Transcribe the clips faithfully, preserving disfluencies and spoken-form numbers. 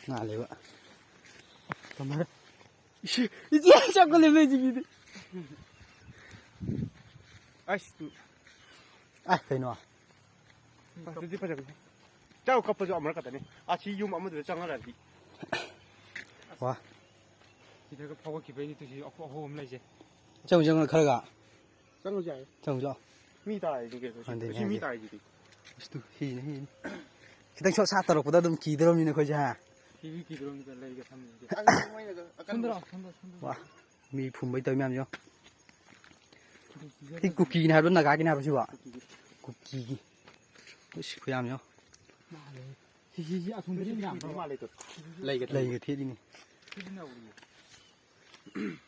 ꯉꯥꯜꯂꯦꯕ꯫ ꯀꯃꯥꯏꯅ? ꯏꯆꯦ, ꯏꯆꯦ ꯆꯥꯎꯈꯠꯂꯦ ꯅꯣꯏ ꯖꯤꯕꯤꯗꯤ꯫ ꯑꯁ, ꯑ, ꯀꯩꯅꯣ? ꯑꯗꯨꯗꯤ ꯐꯖꯕꯅꯦ꯫ ꯆꯥꯎ ꯀꯞꯄꯁꯨ ꯑꯃꯔꯛ ꯈꯛꯇꯅꯦ꯫ ꯑꯁꯤ ꯌꯨꯝ ꯑꯃꯗꯨꯗ ꯆꯪꯉꯔꯗꯤ꯫ ꯋꯥ꯫ ꯁꯤꯗꯒ ꯐꯥꯎꯒꯠꯈꯤꯕꯩꯅꯤ ꯇꯨꯁꯤ ꯑꯈꯣ-, ꯑꯍꯣꯕ ꯑꯃ ꯂꯩꯁꯦ꯫ ꯆꯪꯉꯨ, ꯆꯪꯉꯨ, ꯈꯔꯒ꯫ ꯆꯪꯉꯨꯁꯦ ꯍꯥꯏꯌꯨ꯫ ꯆꯪꯉꯨꯁꯤ ꯂꯥꯛꯑꯣ꯫ ꯃꯤ ꯇꯥꯔꯤꯗꯤ ꯀꯩꯅꯣ ꯁꯤ? ꯑꯗꯨꯅꯦ ꯁꯤ ꯃꯤ ꯍꯥꯏꯁꯦ꯫ ꯇꯥꯔꯤꯁꯤꯗꯤ꯫ ꯑꯁ ꯇꯨ, ꯍꯤꯅꯦ, ꯍꯤꯅꯦ꯫ ꯈꯤꯇꯪ ꯁꯣꯠ ꯁꯥꯠ ꯇꯧꯔꯛꯄꯗ ꯑꯗꯨꯝ ꯀꯤꯗꯧꯔꯕꯅꯤꯅ ꯑꯩꯈꯣꯏꯁꯦ, ꯍꯥ? ꯀꯤꯕꯤ ꯀꯤꯗꯧꯔꯕꯅꯤꯗ ꯂꯩꯒ ꯊꯝꯃꯤꯁꯤꯗꯤ꯫ ꯑꯀꯟꯕ ꯃꯣꯏꯅꯒ ꯑꯀꯟꯕ ꯁꯣꯝꯗꯔꯣ, ꯁꯣꯝꯗ, ꯁꯣꯝꯗ꯫ ꯋꯥ, ꯃꯤ ꯐꯨꯝꯕꯩ ꯇꯧꯔꯤ ꯃꯌꯥꯝꯁꯦ ꯌꯦꯡꯉꯣ꯫ ꯁꯤ ꯀꯨꯀꯤꯅꯦ ꯍꯥꯏꯕ꯭ꯔꯣ, ꯅꯥꯒꯥꯒꯤꯅꯦ ꯍꯥꯏꯕ꯭ꯔꯣ ꯁꯤꯕꯣ? ꯀꯨꯀꯤꯒꯤ꯫ ꯀꯨꯀꯤꯒꯤ꯫ ꯑꯁ, ꯈꯨꯌꯥꯝ ꯌꯦꯡꯉꯣ꯫ ꯃꯥꯜꯂꯦ꯫ ꯁꯤ, ꯁꯤ, ꯁꯤ ꯑꯁꯣꯝꯗꯗꯤ ꯁꯤ ꯌꯥꯝ ꯀꯨꯏꯗꯧ ꯃꯥꯜꯂꯦ ꯇꯨ꯫ ꯂꯩꯒ ꯊꯦꯠꯂꯤ꯫ ꯂꯩꯒ ꯊꯦꯠꯂꯤꯅꯤ꯫ ꯁꯤꯗꯤ ꯅꯧꯔꯤꯌꯦ꯫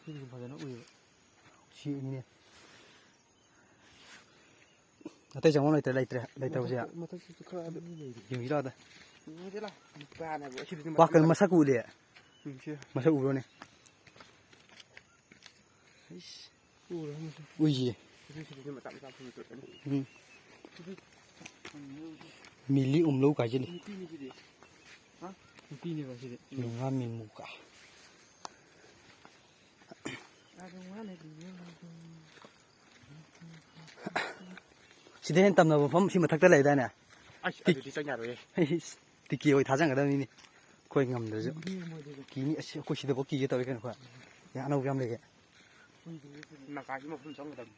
ꯁꯤꯗꯤ ꯐꯖꯅ ꯎꯏꯌꯦꯕ꯫ ꯁꯤ ꯎꯏꯅꯦ꯫ ꯑꯇꯩ ꯆꯪꯐꯝ ꯂꯩꯇ꯭ꯔꯦ, ꯂꯩꯇ꯭ꯔꯦ, ꯂꯩꯇ꯭ꯔꯕꯁꯦ꯫ ꯃꯊꯛ-, ꯃꯊꯛꯇꯁꯨ ꯈꯔ ꯑꯗꯨꯝ ꯂꯩꯔꯤ꯫ ꯌꯦꯡꯁꯤ ꯂꯥꯛꯑꯣꯗ꯫ ꯌꯦꯡꯁꯤ ꯂꯥꯎ꯫ ꯅꯨꯄꯥꯅꯕꯨ ꯑꯁꯤꯗꯗꯤ ꯋꯥ, ꯀꯩꯅꯣ ꯃꯁꯛ ꯎꯗꯦ? ꯎꯝ, ꯁꯤ꯫ ꯃꯁꯛ ꯎꯕ꯭ꯔꯣꯅꯦ? ꯏꯁ꯫ ꯎꯔꯦ ꯃꯁꯛ꯫ ꯎꯏꯌꯦ꯫ ꯁꯤꯗꯤ, ꯁꯤꯗꯤ ꯃꯆꯥ ꯃꯆꯥ ꯐꯪꯉꯛꯇꯣꯏꯅꯤ꯫ ꯎꯝ꯫ ꯃꯤꯂꯤ ꯎꯝꯂꯧ ꯀꯥꯏꯁꯤꯜꯂꯤ꯫ ꯅꯨꯄꯤꯅꯤ ꯁꯤꯗꯤ꯫ ꯍꯥ? ꯅꯨꯄꯤꯅꯦꯕ ꯁꯤꯗꯤ꯫ ꯃꯤꯉꯥ ꯃꯤꯃꯨ ꯀꯥꯏ꯫ ꯁꯤꯗ ꯍꯦꯟꯅ ꯇꯝꯅꯕ ꯃꯐꯝ ꯁꯤ ꯃꯊꯛꯇ ꯂꯩꯗꯥꯏꯅꯦ? ꯑꯁ, ꯑꯗꯨꯗꯤ ꯆꯪ ꯌꯥꯔꯣꯏꯌꯦ꯫ ꯇꯤꯀꯤ ꯍꯣꯏ ꯊꯥꯖꯟꯒꯗꯕꯅꯤꯅꯦ꯫ ꯑꯩꯈꯣꯏ ꯉꯝꯗ꯭ꯔꯁꯨ꯫ ꯀꯤꯅꯤ, ꯑꯁ, ꯑꯩꯈꯣꯏ ꯁꯤꯗꯐꯥꯎ ꯀꯤꯒꯦ ꯇꯧꯋꯦ ꯀꯩꯅꯣ ꯑꯩꯈꯣꯏ꯫ ꯌꯥ, ꯑꯅꯧꯕ ꯌꯥꯝ ꯂꯩꯒꯦ꯫ ꯅꯥꯒꯥꯒꯤ ꯃꯐꯝ ꯆꯪꯒꯗꯕꯅꯤ꯫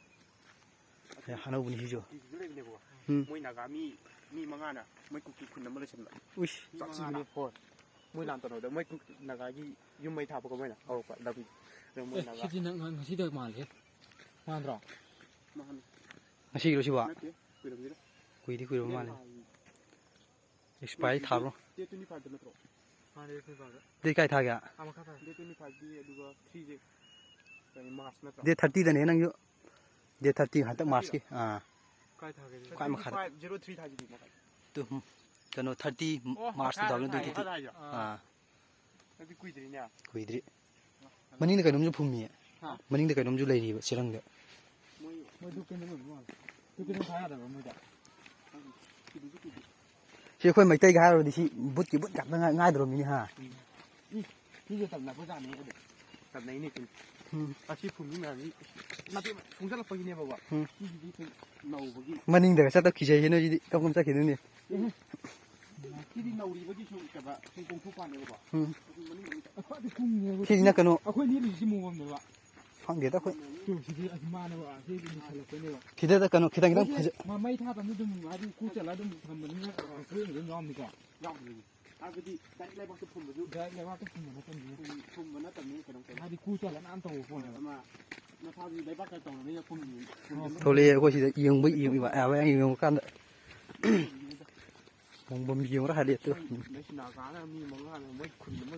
ꯌꯥ, ꯑꯅꯧꯕꯅꯤ ꯁꯤꯁꯨ꯫ ꯀꯤꯁꯨ ꯂꯩꯕꯅꯦꯕꯀꯣ꯫ ꯎꯝ꯫ ꯃꯣꯏ ꯅꯥꯒꯥ ꯃꯤ, ꯃꯤ ꯃꯉꯥꯅ ꯃꯣꯏ ꯀꯨꯀꯤ ꯈꯨꯟ ꯑꯃ ꯂꯩꯁꯟꯕ꯫ ꯎꯏꯁ꯫ ꯃꯤ ꯃꯉꯥꯅ꯫ ꯍꯣꯏ꯫ ꯃꯣꯏ ꯂꯥꯟ ꯇꯧꯅꯕꯗ ꯃꯣꯏ ꯀꯨ-, ꯅꯥꯒꯥꯒꯤ ꯌꯨꯝ ꯃꯩ ꯊꯥꯕꯀꯣ ꯃꯣꯏꯅ ꯍꯧꯔꯛꯄ ꯂꯝꯕꯤ꯫ ꯑꯗꯣ ꯃꯣꯏ ꯑꯦ, ꯅꯥꯒꯥ꯫ ꯁꯤꯗꯤ ꯅꯪ ꯉ-, ꯉꯁꯤꯗ ꯃꯥꯜꯂꯦ꯫ ꯃꯥꯟꯗ꯭ꯔꯣ? ꯃꯥꯅꯤ꯫ ꯉꯁꯤꯒꯤꯔꯣ ꯁꯤꯕꯣ? ꯅꯠꯇꯦ, ꯀꯨꯏꯔꯝꯒꯤꯔꯣꯏ꯫ ꯀꯨꯏꯗꯤ ꯀꯨꯏꯔꯕ ꯃꯥꯜꯂꯦ꯫ ꯅꯍꯥꯟ expiry ꯊꯥꯕ꯭ꯔꯣ? Date twenty five ꯇ ꯅꯠꯇ꯭ꯔꯣ? ꯃꯥꯅꯦ, date twenty five ꯇ꯫ Date ꯀꯥꯏ ꯊꯥꯒꯦ? ꯑꯃꯈꯛ ꯊꯥꯏ꯫ Date twenty five ꯗꯤ ꯑꯗꯨꯒ three ꯁꯦ ꯀꯩꯅꯣ, March ꯅꯠꯇ꯭ꯔꯣ? Date thirty ꯗꯅꯦ ꯅꯪꯁꯨ꯫ Date thirty ꯍꯟꯗꯛ March ꯀꯤ꯫ ꯑꯥ꯫ ꯀꯥꯏ ꯊꯥꯒꯦ? ꯈ꯭ꯋꯥꯏ ꯃꯈꯥꯗ꯫ Twenty five zero three ꯊꯥꯏꯁꯤꯗꯤ ꯃꯈꯥ꯫ ꯇꯨ, ꯇꯨ, ꯀꯩꯅꯣ, thirty, ꯑꯣ, March ꯃꯈꯥꯗ two thousand twenty-two꯫ ꯊꯥꯏ, ꯃꯈꯥꯗ ꯊꯥꯏꯁꯦ꯫ ꯑꯥ꯫ ꯑꯗꯨꯗꯤ ꯀꯨꯏꯗ꯭ꯔꯤꯅꯦ꯫ ꯀꯨꯏꯗ꯭ꯔꯤ꯫ ꯃꯅꯤꯡꯗ ꯀꯩꯅꯣꯝꯁꯨ ꯐꯨꯝꯃꯤꯌꯦ꯫ ꯍꯥ? ꯃꯅꯤꯡꯗ ꯀꯩꯅꯣꯝꯁꯨ ꯂꯩꯔꯤꯕ ꯆꯦꯔꯪꯗ꯫ ꯃꯣꯏ, ꯃꯣꯏ ꯗꯨ ꯀꯩꯅꯣ ꯑꯣꯏꯕ ꯃꯥꯜꯂꯦ꯫ ꯗꯨ ꯀꯩꯅꯣ ꯊꯥ ꯌꯥꯗꯕ꯭ꯔꯥ ꯃꯣꯏꯗ? ꯈꯪꯗꯦ꯫ ꯀꯨꯏꯗꯤ ꯀꯨꯏꯗ꯭ꯔꯤ꯫ ꯁꯤ ꯑꯩꯈꯣꯏ ꯃꯩꯇꯩꯒ ꯍꯥꯏꯔꯨꯔꯗꯤ ꯁꯤ ꯕꯨꯠꯀꯤ ꯕꯨꯠ ꯉꯥꯛꯇ ꯉꯥꯏ-, ꯉꯥꯏꯗꯧꯔꯝꯃꯤꯅꯤ ꯍꯥ? ꯎꯝ꯫ ꯏ, ꯃꯤꯁꯨ ꯇꯝꯅꯕꯖꯥꯠꯅꯤ ꯑꯗꯨ꯫ ꯇꯝꯅꯩꯅꯦ ꯀꯩꯅꯣ꯫ ꯎꯝ꯫ ꯑꯁꯤ ꯐꯨꯝꯕꯤ ꯃꯌꯥꯝꯁꯤ ꯃꯇꯦꯛ ꯁꯣꯡꯖꯜꯂꯛꯄꯒꯤꯅꯦꯕꯀꯣ꯫ ꯎꯝ꯫ ꯁꯤꯁꯤꯗꯤ ꯁꯨꯝ ꯅꯧꯕꯒꯤ꯫ ꯃꯅꯤꯡꯗꯒ ꯆꯠꯇ ꯀꯤꯖꯩꯌꯦ ꯅꯣꯏꯁꯤꯗꯤ ꯀꯞꯄꯝ ꯆꯠꯈꯤꯗꯣꯏꯅꯤ꯫ ꯁꯤꯗꯤ ꯅꯧꯔꯤꯕꯒꯤ ꯁꯨꯝ ꯀꯩꯕ ꯁꯨꯝ ꯀꯣꯡꯊꯣꯛꯄꯅꯦꯕꯀꯣ꯫ ꯎꯝ꯫ ꯑꯗꯨ ꯃꯅꯤꯡ ꯑꯃꯨꯛ ꯈ꯭ꯋꯥꯏꯗꯩ ꯀꯨꯡꯉꯦꯕ꯫ ꯁꯤꯁꯤꯅ ꯀꯩꯅꯣ꯫ ꯑꯩꯈꯣꯏ ꯅꯦꯠꯂꯤꯁꯤ ꯃꯑꯣꯡ ꯑꯃꯅꯦꯕ꯫ ꯈꯪꯗꯦꯗ ꯑꯩꯈꯣꯏ꯫ ꯁꯤ, ꯁꯤꯗꯤ ꯑꯁꯤ ꯃꯥꯅꯦꯕ, ꯑꯁꯤ ꯑꯗꯨꯝ ꯂꯤꯁꯜꯂꯛꯄꯅꯦꯕ꯫ ꯁꯤꯗ ꯀꯩꯅꯣ ꯈꯤꯇꯪ ꯈꯤꯇꯪ ꯃꯣꯏꯁꯦ ꯐꯖ- ꯃ-, ꯃꯩ ꯊꯥꯗꯕꯅꯤ ꯑꯗꯨꯝ ꯍꯥꯏꯗꯤ ꯀꯨ ꯆꯠꯂ ꯑꯗꯨꯝ ꯊꯝꯕꯅꯤꯅ ꯀꯩꯅꯣ ꯑꯗꯨꯝ ꯌꯥꯎꯔꯝꯅꯤꯀꯣ꯫ ꯌꯥꯎꯗ꯭ꯔꯗꯤ꯫ ꯍꯥꯏꯕꯗꯤ ꯗꯥꯏꯔꯦꯛ ꯂꯩꯕꯥꯛꯇ ꯐꯨꯝꯕꯁꯨ ꯗꯥꯏꯔꯦꯛ ꯂꯩꯕꯥꯛꯇ ꯐꯨꯝꯕ ꯅꯠꯇꯕꯅꯤꯅ꯫ ꯐꯨꯝ-, ꯐꯨꯝꯕ ꯅꯠꯇꯕꯅꯤꯅ ꯀꯩꯅꯣ ꯇꯧꯋꯦ꯫ ꯍꯥꯏꯗꯤ ꯀꯨ ꯆꯠꯂ ꯅꯥꯟꯅ ꯇꯧꯕ ꯄꯣꯠꯅꯦꯕ꯫ ꯑꯃ ꯃꯁꯥꯁꯨ ꯂꯩꯕꯥꯛꯀ ꯇꯧꯔꯕꯅꯤꯅ ꯐꯨꯝ-, ꯐꯨꯝ-, ꯊꯣꯛꯂꯛꯑꯦ ꯑꯩꯈꯣꯏ ꯁꯤꯗ ꯌꯦꯡꯕ ꯌꯦꯡꯉꯤꯕ ꯌꯥꯕ ꯌꯥꯝ ꯌꯦꯡꯕ ꯀꯥꯟꯗ꯫ ꯃꯣꯡꯕꯝ ꯌꯦꯡꯉꯨꯔ ꯍꯥꯏꯗꯤ ꯑꯗꯨ꯫ ꯃꯣꯏ ꯁꯤꯅꯥ ꯀꯥꯅ ꯃꯤ ꯃꯉꯥꯅ ꯃꯣꯏ ꯈꯨꯟ ꯑꯃ